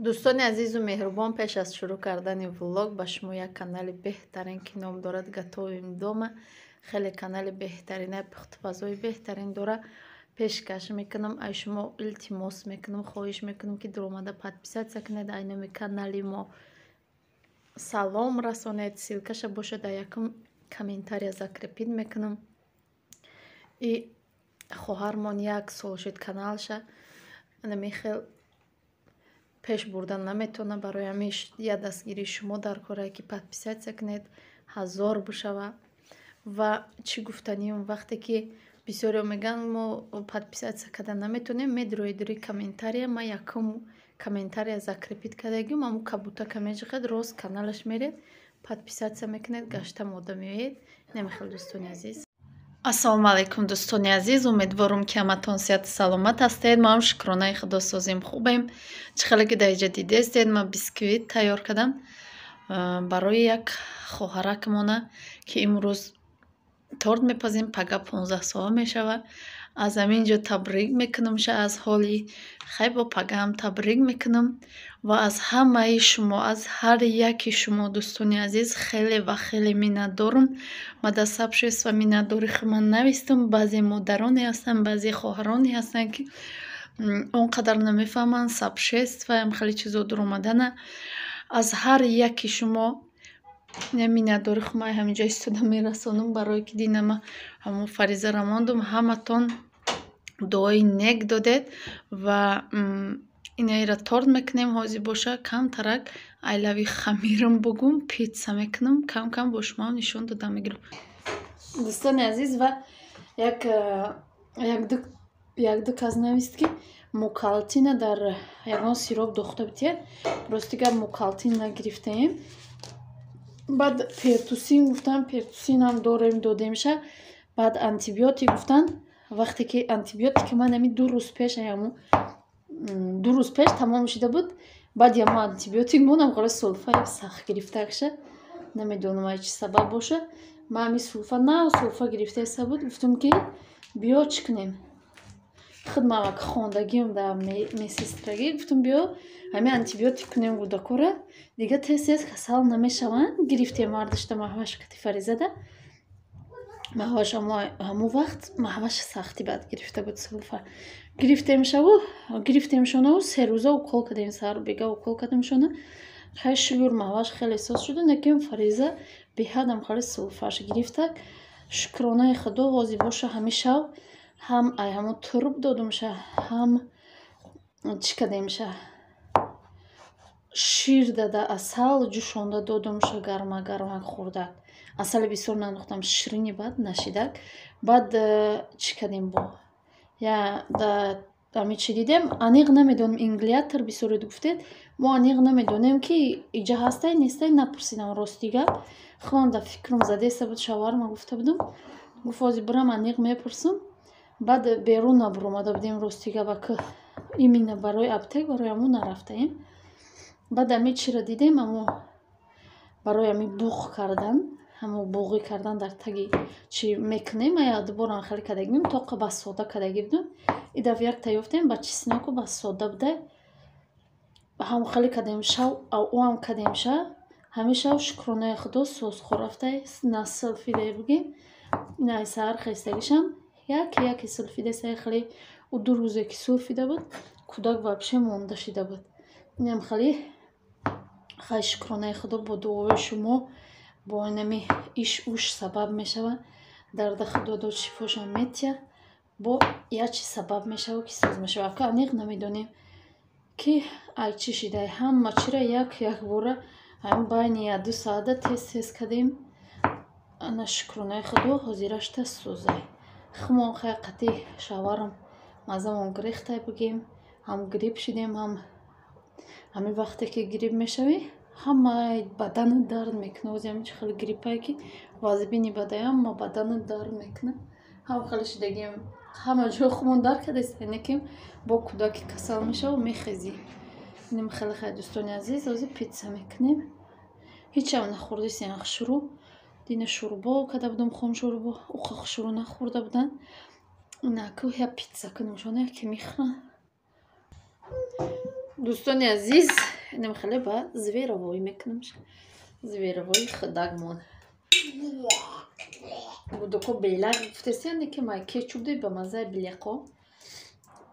Дӯстони азизу меҳрубон, пеш аз шурӯъ кардани влог ба шумо як канали беҳтарин, ки ном дорад «Готовим дома», хеле канали беҳтарина, пухтупазои беҳтарин дора, пешкаш мекунам. Ай шумо илтимос мекунам, хоҳиш мекунам, ки дуромада подписаться кунед, ай номи канали мо салом расонед. Ссылкаша бошад, дар якум комментария закрепить мекунам. И хоҳармон як сол шуд каналша, намехел пеш бурдан наметавонам. Барои ҳамин я дастгирии шумо дар корае, ки подписаться кунед, 1000 бишава. Ва чӣ гуфтанием, вақте ки бисёриҳо мегӯянд, мо подписаться карда наметавонем, медроед рӯи комментария, ман якум комментария закрепить кардагим, ҳамун кабутака меҷиқед, рост каналаш меред, подписаться мекунед, гашта мода меоед. Намехел, дӯстони азиз. Ассалому алайкум, дӯстони азиз! Умедворум, ки ҳаматон сиҳату саломат ҳастед. Мо ҳам, шукронаи Худо, созем, хубем. Чӣ хеле ки дар инҷа дидестед, ман бисквит тайёр кардам барои як хоҳаракмона, ки имрӯз торт мепазем, пага 15 сола мешавад. Аз ҳамин ҷо табрик мекунамша аз ҳоли хай, бо пагаам табрик мекунам. Ва аз ҳамаи шумо, аз ҳар яки шумо, дӯстони азиз, хеле ва хеле миннатдорум. Ма дар сообщество миннатдори худман навистам. Баъзе модароне ҳастанд, баъзе хоҳароне ҳастанд, ки он қадар намефаҳманд сообществоям, хеле чизо дуромадана. Аз ҳар яки шумо миннатдори худман ҳаминҷо истода мерасонам, барое ки динама ҳамон фаризаро мондум, ҳаматон дуои нек додед. Ва инаира торт мекунем. Ҳозир боша, камтарак айлави хамирам бугум, питса мекунам, кам кам бо шумоам нишон дода мегирам, дӯстони азиз. Ва якду кас навист, ки мукалтина дар ягон сироп дохта битиҳад. Рости гап, мукалтин нагирифтаем. Баъд пертусин гуфтан, пертусинам дорем, додемша. Баъд антибиотик гуфтан. Вақте ки антибиотики ман ами 2 рӯз пеш, ҳамун 2 рӯз пеш тамом шуда буд, баъд ямо антибиотик монам, қора сулфаи сахт гирифтакша, намедонам ай чӣ сабаб боша. Ман ами сулфа нав сулфа гирифтаиста буд, гуфтам, ки биё, чӣ кунем, худмамак хондагиам дар медсестрагӣ, гуфтам, биё, ҳамин антибиотик кунем гудакора, дига тез тез касал намешаванд. Гирифтем мардашта, Маҳваш кати Фаризада. Маҳваш ҳамон вақт Маҳваш сахти бад гирифта буд сулфа. Гирифтемшаву гирифтемшонаву 3 рӯза укол кардем, саҳару бега укол кардемшона. Хай, шукр, Маҳваш хеле соз шуду, лекин Фариза беҳадам хеле сулфаш гирифта. Шукронаи Худо, ҳозир боша, ҳамин шав ҳам ай ҳамон турб додумша, ҳам чӣ кардемша, шир дада, асал ҷӯшонда додумша, гарма гармак хӯрдак. Асали бисёр нандохтам, ширини бад нашидак. Баъд чӣ кардем, бо я да ами чӣ дидем, аниқ намедонем. Ингалятор бисёре гуфтед, мо аниқ намедонем, ки иҷа ҳастай, нестай, напурсидам. Рости гап, худам дар фикрам задеста буд, шавҳарма гуфта будам, гуфт, ҳозир бирам, аниқ мепурсам. Баъд берун набуромада будем, рости гап, ака, именно барои аптек, барои ҳамон нарафтаем. Баъд ами чиро дидем, амо барои ами буғ кардан, ҳамо буғӣ кардан дар таги чӣ мекунем, ма дуборам хеле кардагим, тоқа ба сода кардагӣ будам. И дафъа якта ёфтем ба чесноку, ба сода буда, ҳам хеле кардем шав, ӯам кардем ша. Ҳамин шав, шукронаи Худо, созхӯр рафтай, насулфиде бигем. Ина саҳар хестагишам яке яке сулфида хеле. Ӯ 2 рӯзе ки сулфида буд, кӯдак вообще монда шида буд. Инам хеле хай, шукронаи Худо, бо дуои шумо, бо инами иш уш сабаб мешавад. Дарда Худо дод, шифошам метиҳад, бо як чиз сабаб мешавад, ки соз мешавад. Ака, аниқ намедонем, ки ай чӣ шидай. Ҳама чиро як якбора ҳамин байни як ду соата тез тез кардем. Ана, шукронаи Худо, ҳозирашта сӯзай. Хумон хай қатъи шавҳарам маззамон гирехтай бигем, ҳам грипп шидем, ҳам ҳамин вақте ки грипп мешавӣ, ҳамаи баданат дард мекунад. Ози ҳамин чӣ хеле гриппае, ки вазбини бадай, ҳама баданат дард мекунад. Ҳам хеле шидагием, ҳама ҷои хумон дард кардааст, ки бо кӯдаки касал мешаву мехезӣ. Инам хеле. Хай, дӯстони азиз, ҳозир питса мекунем. Ҳечам нахӯрдистем хушрӯ. Дина шӯрбо карда будам, хомшӯрбо, уқа хушрӯ нахӯрда буданд. Инаку я питса кунем, шона яке мехӯранд. Дӯстони азиз, инам хеле ба зверовой мекунам. Зверовой худагмон. Гудоко белак гуфтесияне ки май кетчуп ди ба маззаи беляқо.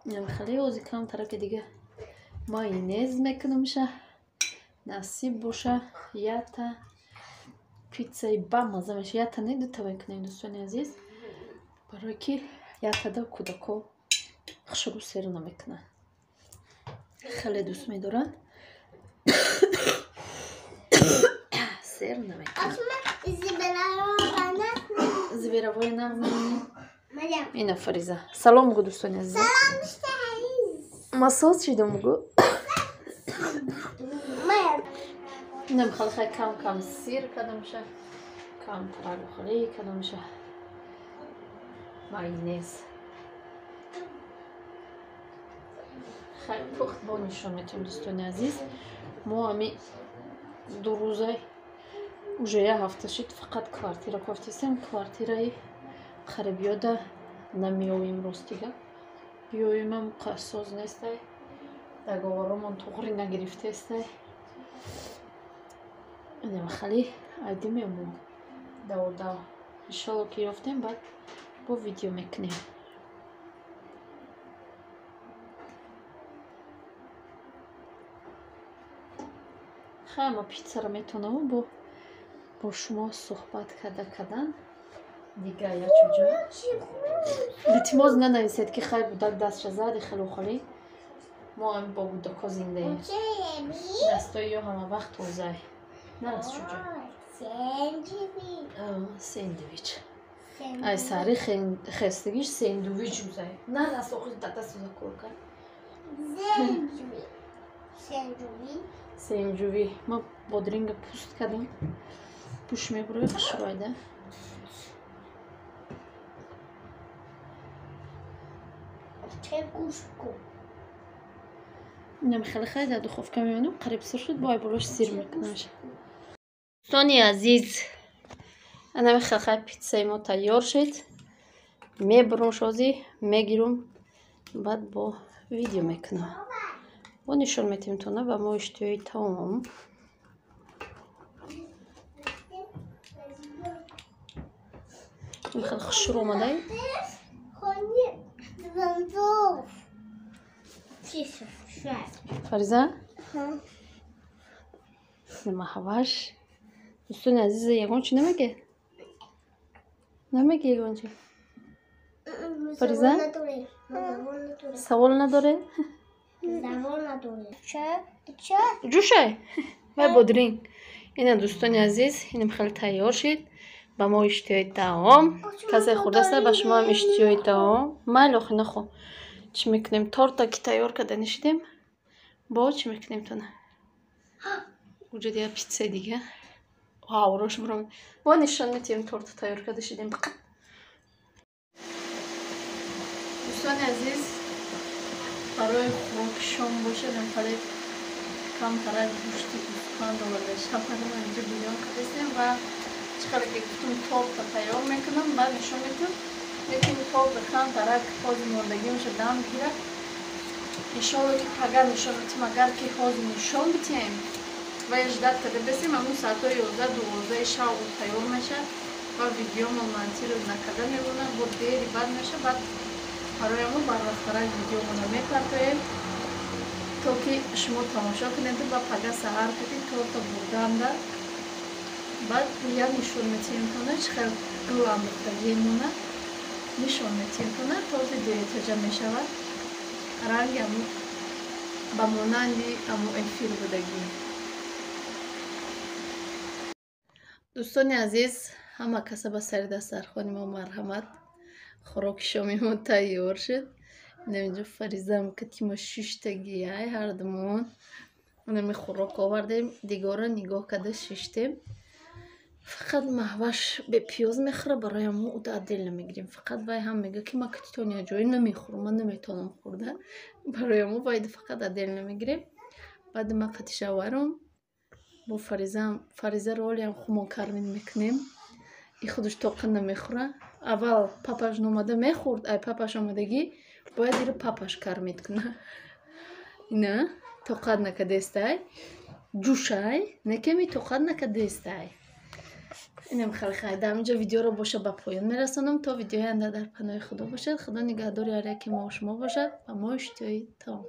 Инам хеле ози кам тараки дига майонез мекунамша. Насиб боша ята пиццаи ба мазза меша. Ята не дута мекунем дӯстони азиз. Барои ки ятада кӯдако хушрӯ сер намекунанд. Хеле дӯст медоранд. Сер намекунанд. Зверовой нағз намекунем. Ина Фариза. Салом гу дӯстони азиз. Масоз шидам гу. Инам халхай кам кам сир кадамша. Кам тарагухали кадамша. Майонез. Хай пухт бо нишон метавем дӯстони азиз. Мо ами ду рӯза уже як ҳафта шид фақат квартира кофтесем. Квартираи қарибёда намеёвем ростига. Биёемам қассоз нестай. Договоромон туғри нагирифтестай. Инам хали айди мемон. Даводав. Иншолло ки ёфтем баъд бо видео мекунем. Хай ма пиццаро метавонам бо шумо суҳбат карда кардан. Дига ячуҷо. Илтимос нанависед ки хай гудак дастша зади хелу холӣ. Мо ам бо гудако зиндаем. Дастои ё ҳама вақт тозае. Нарас чуҷо. Сендвич. Ай сари хестагиш сендвич узай. Нарас охи дада суза кор кард. Сенҷуви. Ма бодринга пуст кардам. Пуш мебурои хушрӯйда. Инам хеле хай дар духовка мемонам. Қариб сир шуд, бо ай болош сир мекунам. Дӯстони азиз, анами хеле хай питсаи мо тайёр шуд. Мебурум шози, мегирум, баъд бо видео мекунам. Бо нишон метавем тона ба мо иштиҳои таом. Хеле хушрӯ омадай. Фариза? Маҳваш. Дӯстони азиз, ягон чи намеге? Намеге ягон чи? Фариза? Савол надоре? Ҷӯшай? Вай бодринг. Ина дӯстони азиз, инам хеле тайёр шид. Ба мо иштиҳои таом. Касе хӯрдаста, ба шумо ҳам иштиҳои таом. Майли охи нахо. Чӣ мекунем? Торта ки тайёр карда нишидем. Бо чӣ мекунем тона? Уҷа дия питсаи дига. Ҳаврош буром. Бо нишон метиҳем торта тайёр карда шидем. Дӯстони азиз, барои хӯроки шом бошад, хеле камтарак гӯшти гӯсфанд оварда шавҳарам инҷо бирён кардастем ва чӣ хеле ки гуфтум торта тайёр мекунам, баъд нишон метиҳам. Лекин торта камтарак ҳозир мондагиамша дам гирад. Иншолло ки пагар нишон метиҳем. Агар ки ҳозир нишон битиҳем ва ждат карда бесем, ҳамун соатҳои 11-12 шав тайёр мешавад ва видеомон монтировать накарда мемонад, бо дери бад мешавад. Баъд барои мо барвақттарак видеомонро мепартоем то ки шумо тамошо кунед ва пага саҳар кунед торта бурданда. Баъд я нишон метиҳем тона чӣ хел гул андохтагиемона нишон метиҳем тона. Торти дуэтажа мешавад, ранги аму ба монанди аму эфир будагӣ. Дӯстони азиз, ҳама каса ба сари дастархони мо марҳамат. Хӯроки шоми мо тайёр шуд. Инам инҷо Фаризам кати мо шиштагиай ҳардумон. Инами хӯрок овардем, дигора нигоҳ карда шиштем. Фақат Маҳваш бепиёз мехӯра, барои мо уда отдельно мегирем. Фақат вай ҳам мега ки ман катитон як ҷое намехӯрам, ман наметавонам хӯрда. Барои мо вайда фақат отдельно мегирем. Баъд ман қати шавҳарам бо Фаризам, Фаризаро ҳолиам хумон кармин мекунем. И худаш тоқа намехӯра. Аввал папаш номада мехӯрд, ай папаш омадагӣ бояд иро папаш кармид куна. Ина Тоқат накадестай, ҷӯшай, некеми тоқат накадестай. Инам хеле хай. Дар инҷо видеоро боша ба поён мерасонам. То видеои оянда дар паноҳи Худо бошад. Худо нигаҳдори ҳар яке мо шумо бошад ва мо иштиҳои таом.